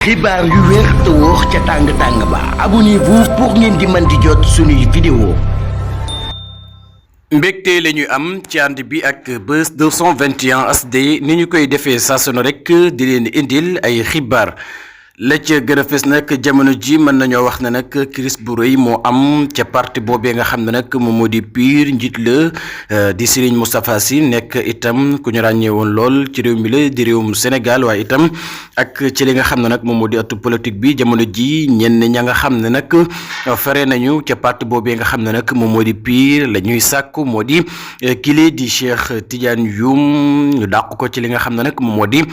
xibaar yu wér te wóor ca tàng ba abonnez-vous pour ngeen di mën di jot suñuy vidéo. mbégte la ñuy am ci ànd bi ak Buzz 221 HD ni ñu koy defee saa su ne rek di leen indil ay xibaar la ca gën a fës nag jamono ji mën nañoo wax ne nag crise bu rëy moo am ca parti boobee nga xam ne nag moom moo di PUR njiit la di Serigne Moustapha Sy nekk itam ku ñu ràññee woon lool ci réew mi la di réewum Sénégal waaye itam ak ci li nga xam ne nag moom moo di atu politique bi jamono ji ñenn ña nga xam ne nag fare nañu ca parti boobee nga xam ne nag moom moo di PUR la ñuy sàkku moo di kile di Cheikh Tidiane Youm ñu dàq ko ci li nga xam ne nag moom moo di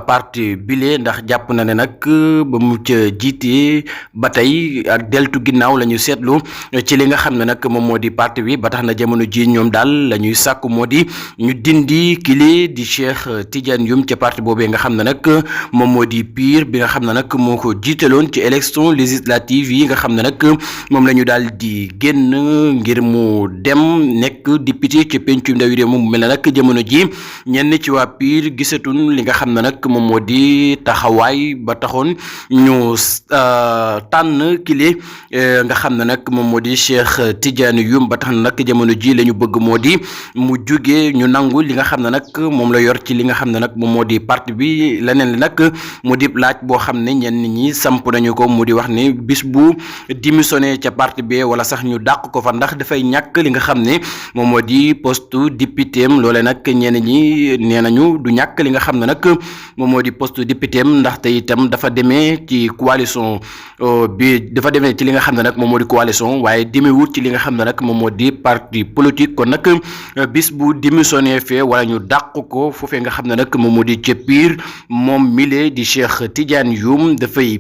parti bile ndax jàpp na ne nag ba mu ca jiitee ba tey ak deltu ginnaaw la ñu seetlu ci li nga xam ne nag moom moo di parti bi ba tax na jamono ji ñoom daal la ñuy sàkku moo di ñu dindi kile di Cheikh Tidiane Youm ca parti boobee nga xam ne nag moom moo di PUR bi nga xam ne nag moo ko jiitaloon ci élection législative yi nga xam ne nag moom la ñu daal di génn ngir mu dem nekk député ci pencum ndawi réew mu mel ne nag jamono ji ñenn ci waa PUR gisatuñ li nga xam ne nag moom moo di taxawaay ba taxoon ñu tànn kile nga xam ne nag moom moo di Cheikh Tidiane Youm ba tax na nag jamono ji la ñu bëgg moo di mu jugee ñu nangu li nga xam ne nag moom la yor ci li nga xam ne nag moom moo di parti bi leneen li nag mu di laaj boo xam ne ñenn ñi samp nañu ko mu di wax ne bis bu démissionné ca parti bi wala sax ñu dàq ko fa ndax dafay ñàkk li nga xam ne moom moo di poste député am loole nag ñenn ñi nee nañu du ñàkk li nga xam ne nag moom moo di poste député am ndaxte itam dafa demee ci coalition bi dafa demee ci li nga xam ne nag moom moo di coalition waaye demewut ci li nga xam ne nag moom moo di parti politique kon nag bis bu démissionné fee wala ñu dàq ko foofee nga xam ne nag moom moo di ca PUR moom mile di Cheikh Tidiane Youm dafay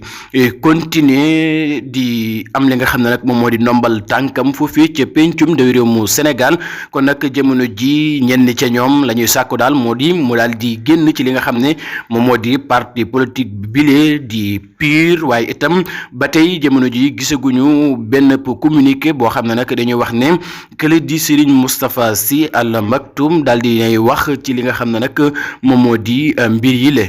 continuer di am li nga xam ne nag moom moo di ndombal tànkam foofee ca pencum ndawi réew mu Sénégal kon nag jamono ji ñenn ca ñoom la ñuy sàkku daal moo di mu daal di génn ci li nga xam ne moom moo di parti politique bile di PUR waaye itam ba tey jamono ji gisaguñu benn communiqué boo xam ne nag dañuy wax ne kële di Serigne Moustapha Sy Al Maktoum daal di nay wax ci li nga xam ne nag moom moo di mbir yi le